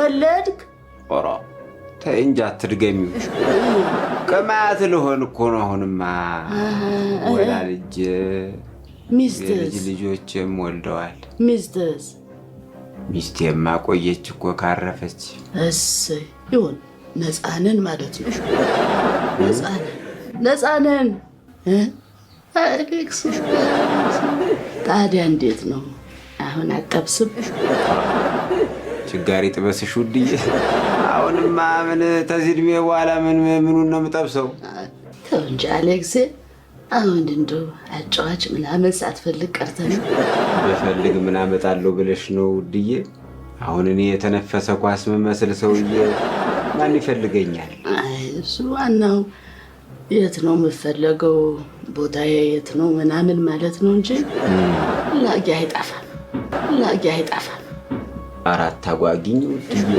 ወለድክ? ኧረ ተይ እንጂ አትድገሚው። ቅማያት ልሆን እኮ ነው አሁንማ። ወላልጄ የልጅ ሚስትስ? ልጆችም ወልደዋል። ሚስትስ? ሚስቴማ ቆየች እኮ ካረፈች። እሰይ ይሁን፣ ነፃነን ማለት ነው። ነፃነን ነፃነን እ? አሌክስ፣ ታዲያ እንዴት ነው አሁን አጠብስም? ችጋሪ ጥበስሽ ውድዬ። አሁንማ ምን ተዚህ እድሜ በኋላ ምን ምኑን ነው የምጠብሰው? ተው እንጂ አሌክሴ፣ አሁን እንደው አጫዋች ምናምን ሳትፈልግ ቀርተህ ነው? ብፈልግ ምን አመጣለሁ ብለሽ ነው ውድዬ? አሁን እኔ የተነፈሰ ኳስ የምመስል ሰውዬ ማን ይፈልገኛል? አይ እሱ ዋናው የት ነው የምፈለገው፣ ቦታዬ የት ነው ምናምን ማለት ነው እንጂ ላጊ አይጠፋም፣ ላጊ አይጠፋም። አራት አጓጊኝ ውድዬ።